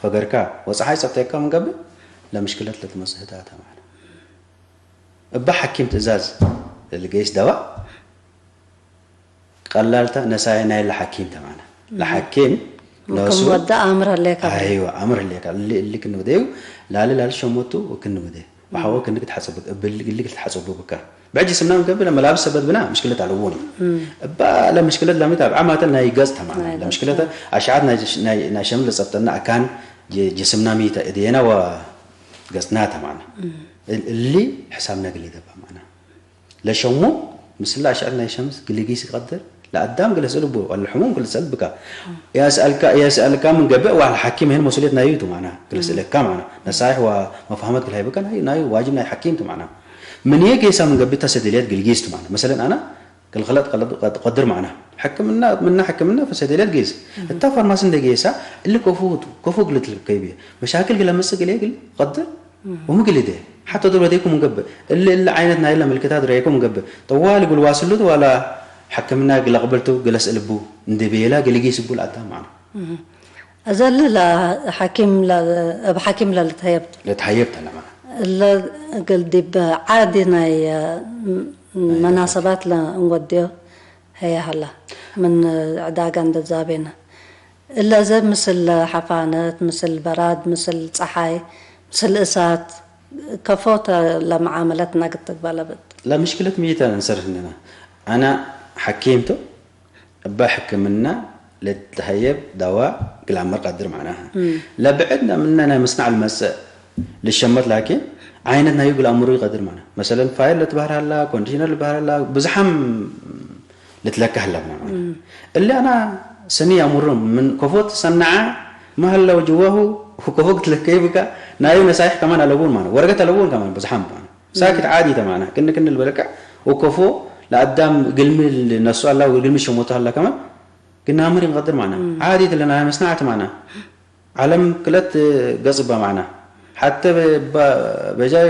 ፈገርካ ወጸሓይ ጸብጠካ ምን ገብእ፣ ለምሽክለት ለትመጽእ ህዳተ ማለት። እበ ሐኪም ትእዛዝ ለልገይስ ደዋ ቀላልተ ነሳየ ናይ ለሐኪም ተማነ። እም። ለሐኪም ምክም ኖሱ ወደ አምር ህሌከ ብለ። አይወ፣ አምር ህሌከ። እሊ፣ እሊ ክንብደዩ፣ ላሊ፣ ላሊ ሸሞቱ ወክንብደ። ወሐወ እም። ክንክ ትሐጽቡ፣ እብሊ፣ እሊ ክትሐጽቡ ብከ። ብዕድ ጅስምና ምን ገብእ ለመላብስ ሰበት ብና ምሽክለት አለቡ ኒ። እባ ለምሽክለት ለሚት አብዓ ማተን ናይ ገጽ ተማና። ናይ ገጽ። ለምሽክለተ አሽዓት ናይ ጅሽ-፣ ናይ፣ ናይ ሸምል ለጸብጠና አካን ጅ-፣ ጅስምና ሚተ እዴና ወገጽና ተማና። እል-፣ እሊ ሕሳብና ግል ይደባ ማና። ለሸሙ ምስል አሽዐት ናይ ሸምስ ግልጊስ ይቀድር፣ ለአዳም ግለስ እልቡ፣ ወለሕሙም ግለስ እልብካ። ያስአልካ፣ ያስአልካ ምን ገብእ፣ ወአልሐኪም ህን መስኡልየት ናዩ ቱ ማዕና፣ ግለስ እለካ ማዕና። ነሳይሕ ወመፋህመት ግል ሃይብካ ናይ፣ ናይ ዋጅብ ናይ ሐኪም ቱ ማዕና። ምን ዬ ጌሳ ምን ገብእ፣ ተ ሰደልየት ግልጊስ ቱ ማዕና። መሰለን አና፣ ግል ክለጥ ቀለብ-፣ ቀድር ማዕና። ሕክምና፣ ምና ሕክምና ፈሰደልየት ጌስ። እታ ፋርማሲ እንደ ጌሳ፣ እሊ ከፉ ቱ፣ ከፉ ግልት ልከይብየ። መሻክል ግለ ምጽእ ግል ግል ቀድር፣ ወምግል እዴ፣ ሐተ ዶል ወዴኩም እንገብእ፣ እሊ፣ እሊ ዓይነት ናይለ ምልክታት ረኤኩም እንገብእ፣ ጠዋሊ እግል ዋስሉት ዋላ ሕክምና እግል አቅብልቱ ግለስ እልቡ እንዴ ቤላ ግልጊስ እቡ ለአዳም ማዕና። እዘ እሊ ለሐኪም ለ-፣ እብ ሐኪም ለልትሀየብ ቱ። ለትሀየብ ተለማ። እለ እግል ዲብ ዓዲ ናይ መናሰባት ለእንወድዮ ህዬ ሀላ፣ ምን ዕዳጋ እንደ ዛቤነ። እለ እዘ ምስል ሐፋነት፣ ምስል በራድ፣ ምስል ጸሓይ፣ ምስል እሳት፣ ከፎ ተ ለመዓመለት ነግድ ትግበእ ለብእት። ለምሽክለት ሚ ተ እንሰር ህንና። አና ሐኪም ቱ፣ እበ ሕክምና ለልትሀየብ ደዋ ግል አመር ቀድር መዕናሀ። ለብዕድ ምነ ናይ ምስናዕ ልመጽእ ልሸመት ላኪን፣ ዓይነት ናዩ ግል አምሩ ኢቀድር መዕናሀ። መሰለን ፋይል ልትበህር ሀላ፣ ኮንዲሽነር ልትበህር ሀላ፣ ብዝሓም ልትለከ ህለ መዕናሀ። እሊ አና ሰኒ አምሩ ምን ከፎ ትሰነዐ መሀለ ወጅዋሁ ከፎ ክትለከይ ብካ፣ ናዩ ነሳይሕ ከማን አለቡን መዕናሀ። ወረገት አለቡን ከማን ብዝሓም መዕናሀ። ሳክት ዓዲ ተ መዕናህ፣ ክን ክን ልበለቀ ወከፎ ለአዳም ግልሚ ልነሱ አላ ወግልሚ ሸሞቱ አላ ከማን ግናምር እንቀድር መዕናህ። ዓዲ ትለና መስናዕት መዕናህ። ዓለም ክለት ገጽ እባ መዕናህ። ሐተ በ-፣ በ-፣ በጃይ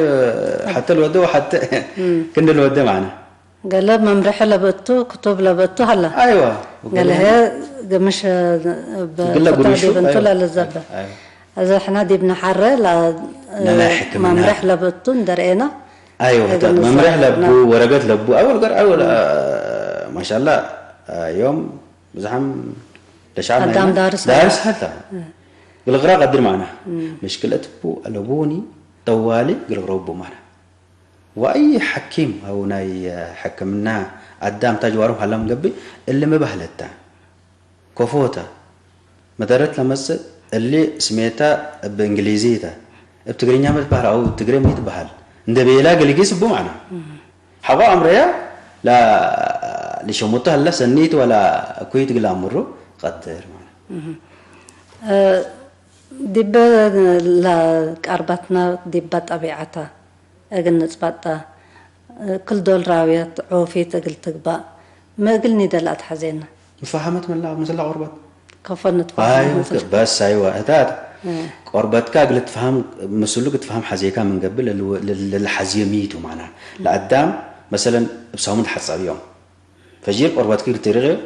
ሐተ ልወደ ወሐተ ክንድ ልወደ መዕናህ። ገለ መምርሒ ለብእቱ፣ ክቱብ ለብእቱ ሀለ። አይዋ። ገለሀ ገምሽ እብ ግለ ፍትሕ ጉምሹ፣ ዲብ እንቱ አይዋ። ለልዘበ። አይዋ። እዘ ሕነ ዲብ ነሐረ ለ-፣ ነናይ ሕክምና። መምርሕ ለብእቱ እንደርኤና። አይዋ፣ እግል መምርሕ ለቡ፣ ንዘርና። ወረገት ለቡ፣ አወል ገር አወል፣ አ፣ ማሻአላ፣ አ፣ ዮም ብዝሓም ለሻብ አዳም ናይና ዳርስ ዳርስ ሀለ። ሀለ። እም። ግልግራ ቀድር ማዕና። እም። ምሽክለት ቡ አለቡኒ ጠዋሊ ግልግረው ቡ ማዕና። ወአይ ሐኪም አው ናይ ሕክምና አዳም ታ ጅዋሮም ሀላም ገብእ እሊ ሚ በህለት ተ። ኮፎተ። መደረት ለመጽእ እሊ ስሜታ እብ እንግሊዚ ተ። እብ ትግርኛ ሚ ትበህል አው እብ ትግሬ ሚ ትበህል? እንደ ቤላ ግልጊስ እቡ ማዕና። ሐቆ አምረያ ላ-፣ ሊሸሙቱ ሀለ ሰኒት ወላ እኩይት እግል አምሩ ቀድር ማዕና። እ፣ ዲበ ለቀርበትነ ዲበ ጠቢዐተ እግል ንጽበጠ፣ ክል ዶል ራውየት ዖፊት እግል ትግባእ፣ ሚ እግል ኒደ ለአትሐዜነ? መፋሀመት ምን ምስለ ቆርበት። ከፎ ንትፋሀም አይ፣ ምስል በስ አይወ፣ ህታት እ። ቆርበትካ እግል ትፍሀም፣ ምስሉ እግል ትፍሀም ሐዜካ ምን ገብእ ለልወ-፣ ለል-፣ ለልሐዝየ ሚ ቱ ማዕና። ለአዳም መሰለን እብ ሳሙን ተሐጸብ ዮም። ፈጂር ቆርበትኪ ልትሪቅ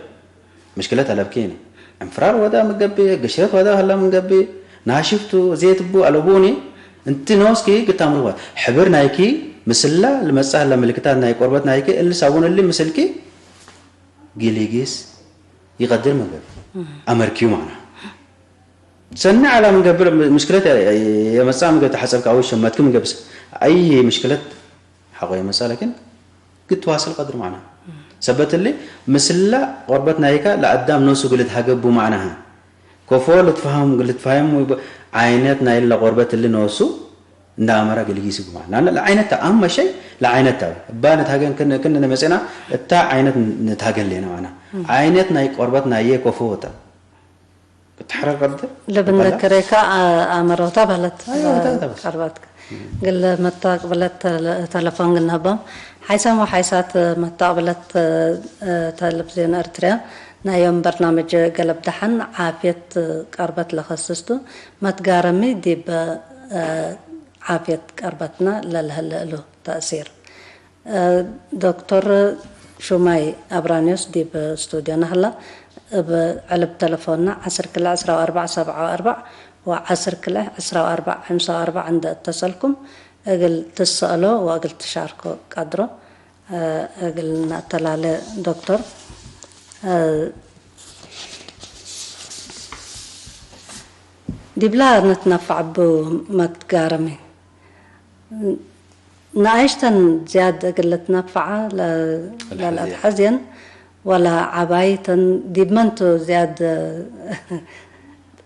ምሽክለት አለብኪኒ። እንፍራር ወዳ ምን ገብእ፣ ግሽረት ወዳ ሀላ ምን ገብእ፣ ናሽፍቱ፣ ዜት እቡ አለቡኒ፣ እንቲ ኖስኪ ግታምሩ ዋ። ሕብር ናይኪ ምስላ ልመጽእ ሀላ ምልክታት ናይ ቆርበት ናይኪ እሊ ሳቡን እሊ ምስልኪ ግሊጊስ ይቀድር ምን ገብእ። አመርኪዩ ማዕና። ሰኒ ዐላ ምን ገብእ ምሽክለት የመጽአ ምን ገብእ ተሐጸብከ አው ሸመትኪ ምን ገብእ። አይ ምሽክለት ሐቆ የመጽአ፣ ላኪን ግትዋስል ቀድር ማዕና። ሰበት እሊ፣ ምስላ ቆርበት ናይካ ለአዳም ኖሱ እግል ልትሃገቡ ማዕናሀ። ኮፎ ልትፋህም፣ ልትፋህም፣ ዓይነት ናይለ ቆርበት እሊ ኖሱ እንደ አመራ ግልጊስ እቡ ማዕና። ለአነ ለዓይነት ተ፣ አመ ሸይ ለዓይነት ተ። እባ ንትሃገን ክን፣ ክን መጽእና፣ እታ ዓይነት ንትሃገን ሌነ ማዕና። ዓይነት ናይ ቆርበት ናየ ኮፎ ተ። ብትሐረር ቀድር ልብ እንደ ይባላል። ክሬካ አ-፣ አመረውታ በለት፣ አይ፣ ወታ፣ ወታ በስ። ቀርባትከ። ግል መታቅብለት ተለ-፣ ተለፎን ግናባም። ሓይሳም ወሓይሳት መታቅብለት፣ እ፣ ተለብዝዮን ኤርትርያ ናይ ዮም በርናምጅ ገለብ ደሐን ዓፍየት ቀርበት ለኸስስቱ መትጋረሚ ዲብ፣ እ፣ ዓፍየት ቀርበትና ለልህለ እሉ ተእሲር። ዶክቶር ሹማይ አብራንዮስ ዲብ ስቱድዮና ሀላ። እብ ዕልብ ተለፎንና ዐስር ክልኤ ዕስራ ወአርበዕ ሰብዓ ወአርበዕ ወዐስር ክልኤ ዕስራ ወአርበዕ ሐምሳ ወአርበዕ እንዴ እተሰልኩም እግል ትሰአሎ ወእግል ትሻርኮ ቀድሮ። እግል ነአተላሌ ዶክቶር፣ ዲብላ ንትነፈዕ እቡ መትጋረሚ። ነኣይሽተን ዝያድ እግል ልትነፈዓ ለ-፣ ለልአትሐዝየን። ለልአትሐዝየን ወለ ዐባይተን ዲብ መንቱ ዝያድ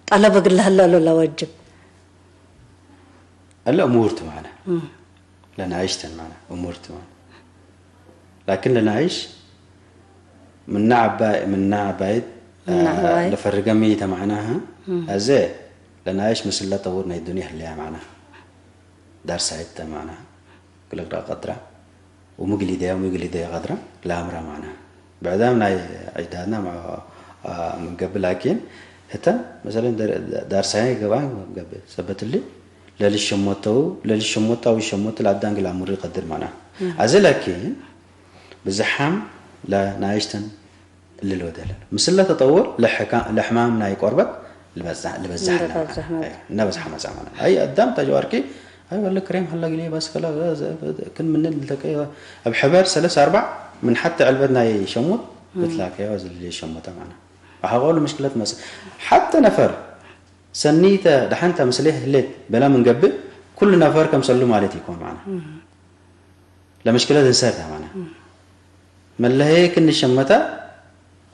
ጠለብ እግል ለህለሉ ለወጅብ? እለ እሙር ቱ መዕነ። እም። ለነኣይሽ ተን መዕነ እሙር ቱ መዕነ። ላኪን ለነኣይሽ ምነ ዐባይ-፣ ምነ ዐባይት፣ ምነ አ፣ ዐባይት። ለፈርገ ሚ ተ መዕናሀ፣ እም። አዜ ለነኣይሽ ምስል ለጠውር ናይ ዱንያ ህለያ መዕናሀ። ዳርሳይት ተ መዕናሀ። ክልቅዳ ቀድራ። ወምግሊደያ፣ ወምግሊደያ ቀድራ ለአምራ መዕናሀ። ብዕዳም ናይ አጅዳድና ማ-፣ አ፣ ምን ገብእ ላኪን፣ ህተ መሰለን ደር-፣ ዳርሳይ ገባን ገብእ። ሰበት እሊ ለልሸሞተው፣ ለልሸሞት አው ሸሞት ለአዳን ግል አሙር ይቀድር መና። እም። አዜ ላኪን ብዝሓም ለናይሽተን እሊ ልወደለ። ምስለ ተጠውር ለሕካ-፣ ለሕማም ናይ ቆርበት ልበዛ-፣ ልበዛሕ እንደ ለና። በዛሕ መጽ- አይ፣ እነ በዝሓ መጻ መና። አይ አዳም ተጀዋርኪ፣ አይ ወለ ክሬም ሀላ ግሌ በስ ከላ ዘ-፣ ዘ-፣ ክን ምን ልተቀየ እብ ሕበር ሰለስ አርባዕ ምን ሐተ ዕልበት ናይ ሸሞት እም። ብትላከየ ወዝል ሸሞተ መና። አሐቆሉ ምሽክለት መጽእ። ሐተ ነፈር ሰኒተ ደሐንተ ምስሌህ ህሌት ቤላ ምን ገብእ፣ ኩሉ ነፈር ከምሰሉ ማለት ኢኮን መዕነ። እም። ለምሽክለት እንሰር ተ መዕነ። እም። መለሀዬ ክን ሸመተ፣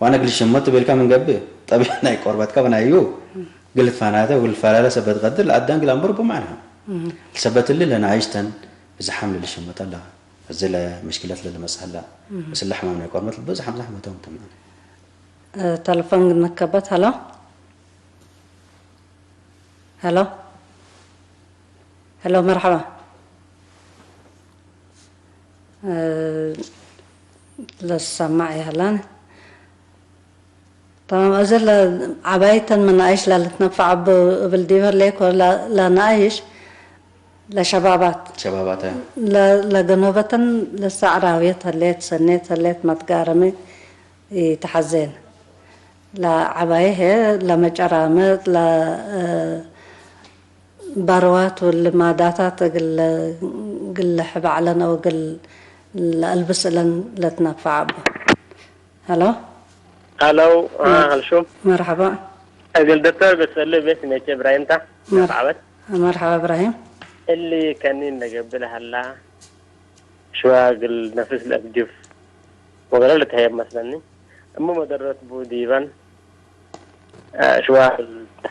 ዋነ እግል ሸመቱ ቤልካ ምን ገብእ፣ ጠቢዕ ናይ ቆርበትከ ወናዩ እም። እግል ትፋናተ ወእግል ትፈላለ ሰበት ቀድር ለአዳን እግል አንበር ቡ መዕነ። እም። ሰበት እሊ ለነአይሽተን ብዝሓም ለልሸመተ ላ፣ እዚ ለምሽክለት ለልመጽእ ላ፣ እም። ምስል ለሕማም ናይ ቆርበት ብዝሓም ዛሕመቶም ተ መዕነ። እ፣ ተለፎን ግን መከበት። ሀሎ፣ ሀሎ፣ ሀሎ፣ መርሐባ። እ፣ ለሰማዕ ይሀላን። ተማም፣ እዘ ለዐባይተን መናይሽ ለልትነፈዕ እብ-፣ እብል ዲበ ሌኮ፣ ለ-፣ ለነአይሽ ለሸባባት። ሸባባት፣ አ። ለ-፣ ለገኖበተን ለሰዕራውየት ህሌት፣ ሰኔት ህሌት፣ መትጋረሚ ኢተሐዜን። ለዐባዬ ህዬ ለመጨራምጥ፣ ለ-፣ እ፣ ባርዋት ወልማዳታት እግል፣ እግል ልሕብ ዐለን አው እግል ለአልብስ እለን ለትነፈዕ እቡ። ሀሎ። ሀሎ፣ አ፣ መር-፣ ሀልሹም። መርሐባ። እግል ዶክተር ቤትፈሊ ቤት ሜቼ እብራሂም ታ። መር-፣ ነፍዓበት። መርሐባ እብራሂም። እሊ ከኒን ለገብእ ለሀላ ሽዋ እግል ነፍስ ለአግጅፍ ወገለ ልትሀየብ መስለኒ። እሙ መደረት ቡ ዲበን፣ አ፣ ሽዋ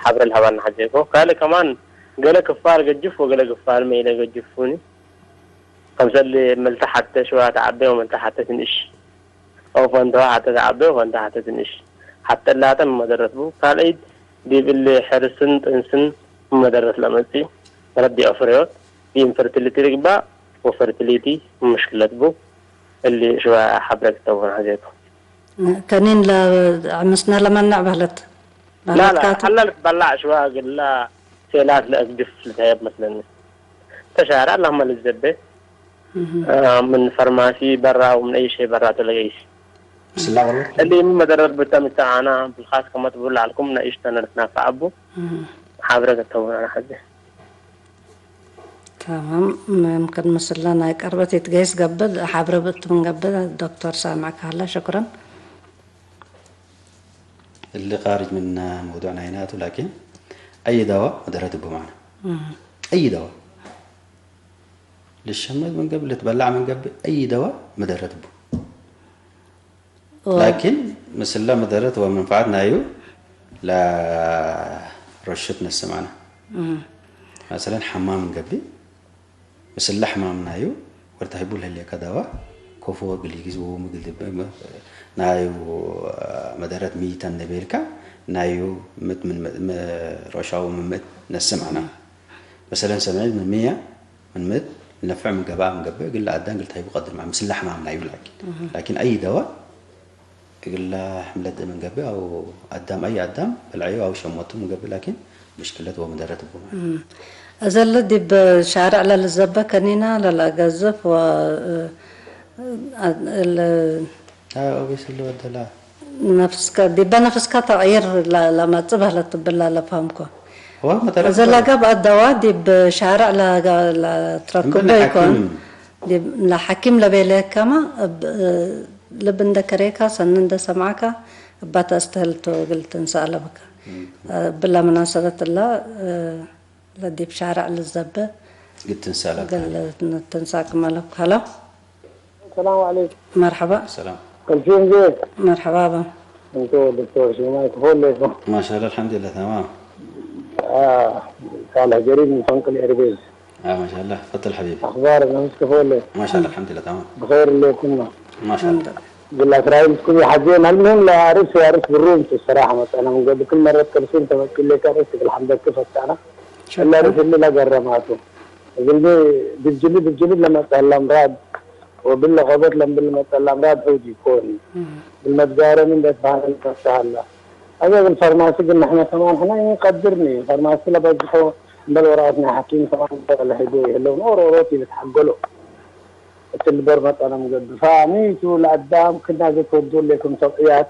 ሐብረ ለሀባና ሐዜኮ። ካልእ ከማን ገለ ክፋል ገጅፍ ወገለ ክፋል መይለ ገጅፉኒ። ከምሰሊ መልተ ሐተ ሽዋ ተዐቤ ወመልተ ሐተ ትንእሽ። አው ፈንተዋ ሐተ ተዐቤ ወፈንተ ሐተ ትንሽ። ሐተ እላተ ምን መደረት ቡ። ካልአይት ዲብ እሊ ሕርስን ጥንስን ምን መደረት ለመጽእ መረዲኦ ፍሬዎት፣ ዲብ ኢንፈርቲሊቲ ልግባእ ወፈርቲሊቲ ምን ምሽክለት ቡ። እሊ ሽዋ ሐብረ ክተቡን ሐዜኩ። ከኒን ለዕምስነ ለመንዕ በህለት ላላ፣ በህለት ካቱ? ሀላ ልትበላዕ ሽዋ እግላ ሴላት ለአግድፍ ልትሀየብ መስለኒ። ተሻርዕ ለህመ ልትዘቤ፣ እህ። አ፣ ምን ፈርማሲ በራ ወምን አይ ሸይ በራ ቱ ለገይስ። ምስላ ወርወት? እሊ ምን መደረት ብተ ምተዓና ብልካስ ከመ ትብሉ ለዐልኩም ነኢሽ ተነ ልትናፈዕ አቡ። እህ። ሐብረ ከተቡን አነ ሐዜ። ተማም፣ መምክን ምስለ ናይ ቀርበት ኢትገይስ ገብእ፣ ሐብረ ብእት ምን ገብእ ዶክተር ሳምዕ ከሀለ፣ ሽክረን። እሊ ካርጅ ምን መውዱዕ ናይና ቱ፣ ላኪን አይ ደዋ መደረት እቡ ማዕነ። እም። አይ ደዋ ልሸመት ምን ገብእ፣ ልትበላዕ ምን ገብእ፣ አይ ደዋ መደረት እቡ። ኦ። ላኪን ምስለ መደረት ወመንፈዐት ናዩ ለረሹት ነስእ ማዕነ። እም። መሰለን ሐማም ምን ገብእ፣ ምስለ ሕማም ናዩ ወርታሂቡ ለህሌከ ደዋ፣ ኮፎ ግሊጊዝ ወውም ግልብ ናዩ መደረት ሚ ተን ቤልካ፣ ናዩ ምት ምን ም-፣ ም-፣ ሮሻው ምን ምት ነስእ ማዕነ። መሰለን ሰብዒን ምን ምየ ምን ምት ነፍዕ ምን ገብአ ምን ገብእ፣ እግል ለአዳም እግል ተህይቡ ቀድር ማዕነ፣ ምስለ ሕማም ናዩ ላኪን። እህ። ላኪን አይ ደዋ እግለ ሕምለት ምን ገብእ አው አዳም አይ አዳም በልዐዩ አው ሸሞቱ ምን ገብእ ላኪን ምሽክለት ወመደረት እቡ ማዕነ። እም። እዘ እሊ ዲብ ሻርዕ ለልዘበ ከኒና ለለአገዝፍ ወ-፣ እ-፣ እል አይ ኦቤስ እሊ ወደላ። ነፍስከ፣ ዲበ ነፍስከ ተቅይር ለ-፣ ለመጽእ በህለት ትብላ ለፈሀምኮ። ወ መደረት እዘ እቡ። ለገብአ ደዋ ዲብ ሻርዕ ለገ-፣ ለትረክቦ እምበል ኢኮን። ለሐኪም። ዲብ ለሐኪም ለቤለከመ እብ-፣ ልብ እንደ ከሬካ፣ ሰኒ እንደ ሰምዐካ፣ እባ ተአስተህል ቱ እግል ትንሰእ አለብከ። እም። እብለ መናሰበት እለ፣ ለዲብ ሻርዕ ልዘበ ግድ ትንሳእ ለካ። እግል ንትንሳእ ክመ ለብክ። ሀሎ። ሰላም ዐለይኩም። መርሐባ። ሰላም። ከልፊን ዜ? መርሐባ በ። እንቱ ዶክተር ሽማይ ክፎ ሌኩም? ማሻአላህ፣ አልሐምዱሊላህ፣ ተማም። አ፣ ሳልሕ ገሪብ ምን ፈንቅል ኤርቤዝ። አ፣ ማሻአላህ፣ ፈድል ሐቢቢ። አኽባር ነፍስ ክፎ ሌ? ማሻአላህ፣ አልሐምዱሊላህ፣ ተማም። ብኸይር ሌኩም ነው? ማሻአላህ። እግል አስራይል እስኩም የሐዜን። አልሙሂም ለአርስ ወአርስ ብሩም ቱ ሰራሐ መጸና ምን ገብክል መረት ከርሱን ተመቂሌ ከርስ እግል ሐምደክ ፈታና። እለ ሸክረን። ርስ እሊ ለገረማቱ። እግልሚ ድብ ጅልድ፣ ድብ ጅልድ ለመጽአ ለአምራድ ወብለ ቀበት ለምብል መጸ ለአምራድ ዑድ ኢኮን። እም። እግል መትጋረሚ እንዴ ትበሀለ ልትፈትሐ ሀላ። አዜ እግል ፈርማሲ ግን ንሕነ ከማን ሕነ ኢንቀድርኒ። ፈርማሲ ለበዝሖ እምበል ወረቀት ናይ ሐኪም ከማን ለህዶ ይህለው ኖር ኦሮት ኢልትሐገሎ። እትሊ ዶር መጠነ ምገዱ። ፈሚቱ ለአዳም ክና ዘትወዱ ሌኩም ተውዕያት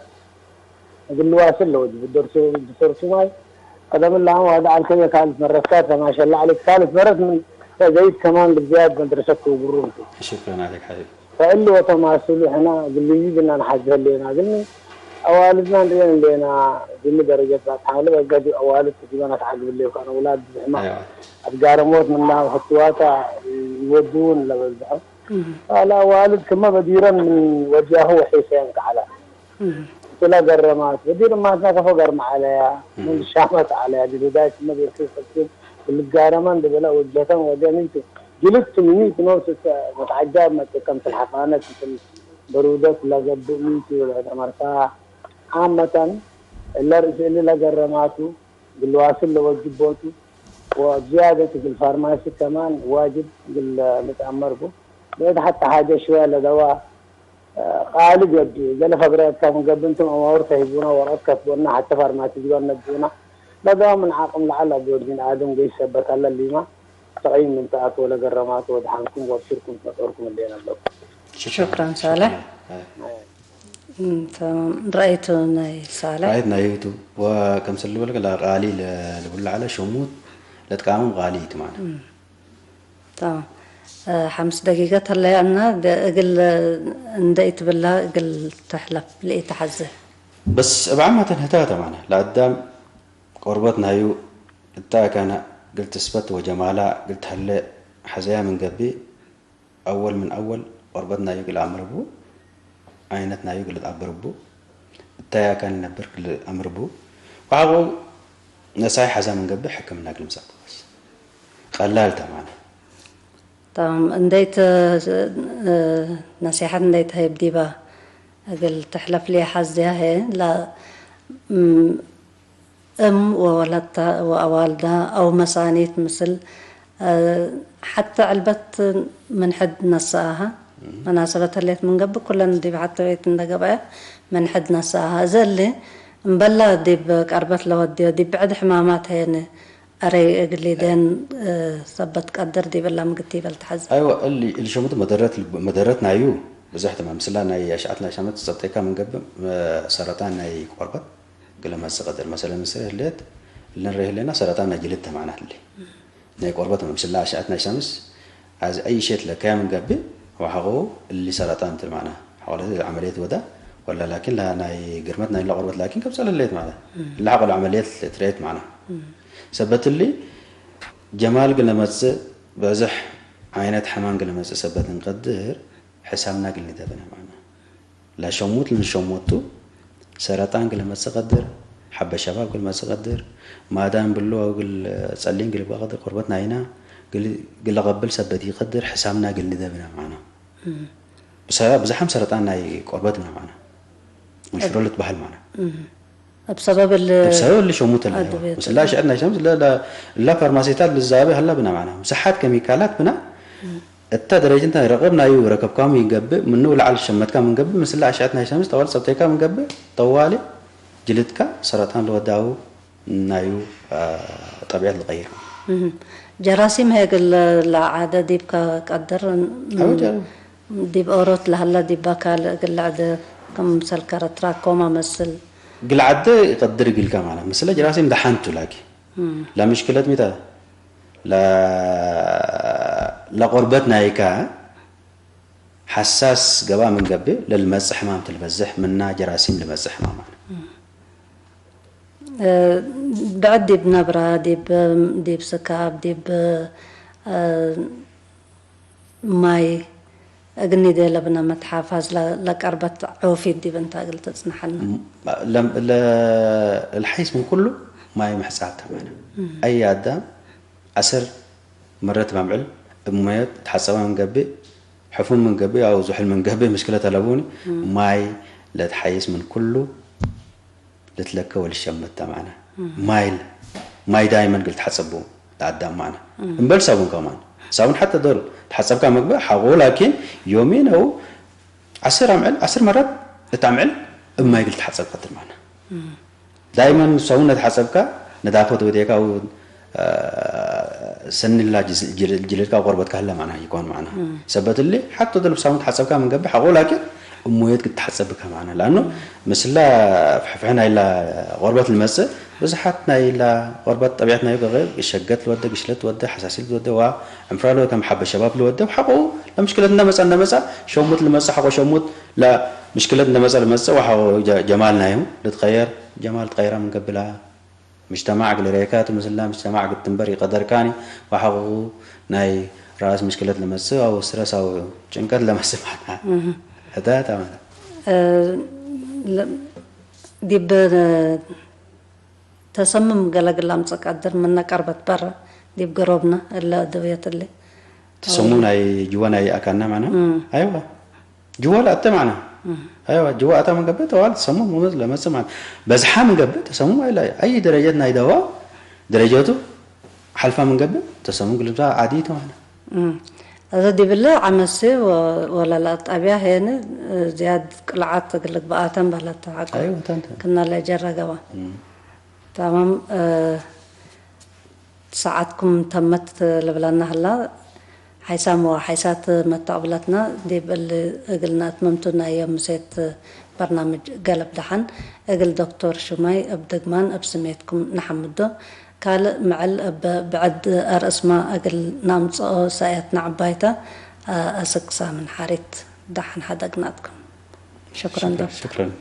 እግል ልዋስል ለወጅብ። ዶርቱ፣ ዶርቱ ማይ ቀደም ላም ዋዳ ዐልከ ካልት መረት ካት ለማሸላ ዐለይክ። ካልት መረት ምን ዘይድ ከማን ብዝያድ መድረሰት ትውብሩም ቱ። ሽክረን ዐለይክ ሐቢብ። ፈእሊ ወተማስሉ ሕና እግል ልይዝ እና ነሓዜ ህሌና። እግልሚ አዋልድና እንርኤን እንዴና፣ እግልሚ ደረጀት ባጽሓ ለበገ ዲብ አዋልድ ዲበ ነትዓግብ ሌኮ። አነ ውላድ ብዝሕማ አይዋ። አትጋረሞት ምና ህትዋታ ይወድውን ለበዝሐው። እህ። አለ አዋልድ ክመ በዲረን ምን ወጃሁ ወሒሰየን ከዐለ። እህ። እትለ ገረማት። በዲር እማትነ ከፎ ገርመ ዐለያ፣ እህ። ምን ሻመት ዐለያ፣ ዲብ ህዳይ ክመ ቤት ሰኪን ልጋረመን ድብለ ወጀተን ወደ ምን ቱ ጅልት ምን ቱ ኖስ መትዐጃብ መጽእ ከምስል ሐፋነት ምስል በሩደት ለገብእ ምን ቱ ለአመርካ። ዓመተን እለ ርእስ እሊ ለገረማቱ እግል ዋስል ለወጅብ ቦቱ፣ ወዝያደት እግል ፋርማሲ ከማን ዋጅብ እግል ልትአመር ቡ። ብዕድ ሐተ ሓጀ ሽወየ ለደዋ፣ ቃሊ ገብእ፣ ገሌ ፈግረያት ምን ገብእ እንቱም አማውር ተሂቡና፣ ወረቀት ከትቦና፣ ሐተ ፋርማሲ ጅባን ነብኡና፣ ለደዋ ምን ዓቅም ለዐል አብዮት ቢን አደም ገይስ ሰበት ሀለ ሊማ፣ ተቅይም ምን ተአቱ ወለገረማቱ ወድሓንኩም ወአብሽርኩም ትመጦርኩም እሌነ ለኩም። ሽክረን ሳልሕ። ሽክረን። እም፣ ተማም። ረአይቱ ናይ ሳልሕ? ረአይት ናዩ ቱ። ወከምሰል ልበልከ ለቃሊ ለ-፣ ልብሎ ዐለ ሸሙት ለትቃምም ቃሊ ቱ ማለት። እም፣ ተማም። እ፣ ሐምስ ደቂቀት ሀለያ እና ደ-፣ እግል እንደ ኢትብላ እግል ተሕለፍ ለኢተሐዜ። በስ እብ ዓመተን ህታተ ማነ ለአዳም ቆርበት ናዩ እተ አካነ እግል ትስበት ወጀማላ እግል ተሀለ ሐዘያ ምን ገብእ፣ አወል ምን አወል ቆርበት ናዩ እግል አምር ቡ፣ አይነት ናዩ እግል አብር ቡ፣ እታይ አካን ነብር እግል አምር ቡ፣ ወሐቆ ነሳይ ሐዛ ምን ገብእ ሕክምና እግል ምጻእ በስ። ቀላል ተማነ። ተማም። እንዴት፣ እ፣ ነሲሐት እንዴት ሀይብ ዲባ እግል ትሕለፍ ሊሐዝያ ህዬ ለ፣ እም፣ እም ወወለተ ወአዋልደ አው መሳኒት ምስል፣ እ፣ ሐተ ዕልበት ምን ሕድ ነሰአሃ፣ እም። መናሰበት ህሌት ምን ገብእ፣ ኩለን ዲብ ሐተ ቤት እንደ ገብአ ምን ሕድ ነሰአሃ። እዘ እሊ እምበላ ዲብ ቀርበት ለወድዮ፣ ዲብ ብዕድ ሕማማት ሄነ አረይ እግል ሊደን፣ እ፣ ሰበት ቀድር ዲብ እላ ምግት ኢበል ተሐዜ። አይወ፣ እሊ፣ እሊ ሸሙት መደረት ልብ-፣ መደረት ናዩ ብዘሕ ተማም። ምስላ ናይ አሽዐት ናይ ሻመት ጸብጠይካ ምን ገብእ፣ እ፣ ሰረጣን ናይ ቆርበት እግለ መጽእ ቀድር። መሰለን፣ ምስል ህሌት፣ እለን ሬህ ህሌና ሰረጣን ናይ ጅልድ ተማዕናት እሊ። ናይ ቆርበት፣ ምስላ አሽዐት ናይ ሸምስ፣ አዜ አይ ሼት ለከያ ምን ገብእ፣ ወሐቆ እሊ ሰረጣን ተ ማዕና። ሐቆ ለዚ ዐመልየት ወዳ፣ ወላ ላኪን ለናይ ግርመት ናይ ለቆርበት ላኪን ከብጸ ለሌት ማለት። እም። እለ ሐቆ ለዐመልየት ትርኤት ማዕና። እም። ሰበት እሊ ጀማል ግለ መጽእ፣ በዝሕ ዓይነት ሐማን ግለ መጽእ ሰበት እንቀድር፣ ሕሳምና እግል ንደብነ ማዕና። ለሸሙት ልንሸሙቱ፣ ሰረጣን እግል መጽእ ቀድር፣ ሐበ ሸባብ እግል መጽእ ቀድር፣ ማዳን ብሎ አው እግል ጸሊን እግል ይብቃ ቀድር፣ ቆርበት ናይና እግል፣ እግል ለቀብል ሰበት ኢቀድር፣ ሕሳምና እግል ንደብነ ማዕና። እም። ብሰ-፣ ብዝሓም ሰረጣን ናይ ቆርበት ብነ ማዕና። እንሽሮ እብ-፣ ልትበሀል ማዕና። እም። እብ ሰበብ እል-፣ እብ ሰበብ እሊ ሸሙት እለ፣ አድብየት ምስላ እለ። አሽዐት ናይ ሸምስ ለ-፣ ለ-፣ እለ ፋርማሲታት ልዛቤ ሀላ ብነ ማዕና። ምስሓት ኬሚካላት ብነ፣ እም። እተ ደረጅ እንተ ረቅብ ናዩ ረከብካሙ ይገብእ፣ ምኑ ለዐል ሸመትካ ምን ገብእ፣ ምስላ አሽዐት ናይ ሸምስ ጠዋል ጸብጠይካ ምን ገብእ፣ ጠዋሊ ጅልድካ ሰረጣን ለወዳው ናዩ፣ አ፣ ጠብየት ልቀይር። እህ። ጀራሲም ሄ እግል ለዐደ ዲብከ ቀድር፣ አው ጀ-፣ ዲብ ኦሮት ለሀለ ዲበ ካልእ እግል ለዐደ ክምሰልከ ትራኮማ መስል። እግል ዐደ ኢቀድር እግልከ ማለት ምስለ ጀራሲም ደሐንቱ ላኪን እም። ለምሽክለት ሚተ ለ-፣ ለቆርበት ናይከ ሐሳስ ገብአ ምን ገብእ፣ ለልመጽእ ሕማም ትልበዝሕ ምና ጀራሲም ልመጽእ ሕማም አነ። እም። እ፣ ብዕድ ዲብ ነብረ፣ ዲብ፣ ዲብ ስካብ፣ ዲብ እ፣ ማይ እግል ኒዴ ለብነ መትሓፋዝ ለ-፣ ለቀርበት ዖፊት ዲብ እንተ እግል ትጽንሐነ። ም-፣ ለም-፣ ለ-፣ ለልሐይስ ምን ኩሉ ማይ ምሕጻብ ተማነ። እም። አይ አዳም ዐስር መረት በምዕል እብ ሞየት ተሐጸበ ምን ገብእ፣ ሕፉን ምን ገብእ አው ዙሕል ምን ገብእ ምሽክለት አለቡኒ። እም። ማይ ለትሐይስ ምን ኩሉ ልትለከ ወልሸመት ተ ማዕነ። እም። ማይ ለ-፣ ማይ ዳይመን እግል ተሐጸቡ ለአዳም ማዕነ። እም። እምበል ሳቡን ከማን። ሳቡን ሐተ ዶል ተሐጸብካ መግበእ ሐቆ፣ ላኪን ዮሚን አው ዐስር አምዕል፣ ዐስር መራት እት አምዕል እብ ማይ እግል ተሐጸብ ቀድር ማዕነ። እም። ዳይመን ሳቡን ለተሐጸብካ ነዳፈት ወዴካ አው ሰኒ ላ ጅስ-፣ ጅል-፣ ጅልድካ ቆርበትካ ህለ ማዕና ይኮን ማዕና። እም። ሰበት እሊ ሐቶ ዶል ብሳሙን ተሐጸብካ ምን ገብእ ሐቆ፣ ላኪን እብ ሞየት ክትሐጸብካ ማዕና። ለአኑ እም። ምስላ ፍሕፍሕ ናይላ ቆርበት ልመጽእ፣ ብዝሓት ናይላ ቆርበት ጠቢዐት ናዩ ገገ፣ ሸገት ልወደ፣ ግሽለት ልወደ፣ ሐሳሲት ልወደ፣ ወዕምፍራ ልወ ከም ሐበ ሸባብ ልወደ፣ ወሐቆ ለምሽክለት እንደ መጸ እንደ መጸ፣ ሸሙት ልመጽእ ሐቆ ሸሙት፣ ለምሽክለት እንደ መጸ ልመጽእ፣ ወሐቆ ጀ-፣ ጀማል ናዩ ልትቀየር፣ ጀማል ትቀየራ ምን ገብላ። ምጅተማዕ እግል ሬካቱ ምስላ ምጅተማዕ እግል ትንበር ኢቀደርካኒ፣ ወሐቆ ናይ ረአስ ምሽክለት ለመስእ አው ስትረስ አው ጭንቀት ለመስእ ማዕና እህ። እተ ተማነ። እ፣ ለ-፣ ዲብ ተሰምም ገለ እግል ለአምጽእ ቀድር ምነ ቀርበት በረ ዲብ ገሮብነ እለ አድውየት እሊ። ተሰሙ ናይ ጅወ ናይ አካንነ ማዕና? እም። አይዋ። ጅወ ለአተ ማዕና። እም። አይዋ፣ ጅወ አታ ምን ገብእ ተዋል ተሰሙም ወመዝ ለመጽእ ማዕና። በዝሓ ምን ገብእ ተሰሙም አይላ፣ አይ ደረጀት ናይ ደዋ ደረጀቱ ሐልፋ ምን ገብእ ተሰሙም ግልብታ ዓዲ ተ ማዕና። እም። እዘ ዲብለ ዐመሴ ወ-፣ ወለለአጣብያ ሄነ ዝያድ ቅልዓት እግል ልግበአተን በህለት ሐቆ። አይዋ፣ ታንተ። ክና ለጀረገባ። እም። ተማም፣ እ፣ ሰዓትኩም ተመት ልብለና ህላ። ሓይሳም ወሓይሳት መተቅብለትና ዲብ እሊ እግል ነአትመምቱ ናይ ዮም ምሴት በርናምጅ ገልብ ደሐን። እግል ዶክቶር ሹማይ እብ ድግማን እብ ስሜትኩም ነሐምዶ። ካልእ ምዕል እብ ብዕድ አርእስማ እግል ነአምጽኦ ሰእየትነ ዐባይተ። አስክ ሳምን ሓሪት ደሐን ሐደግናትኩም። ሽክረን ዶክቶር። ሽክረን።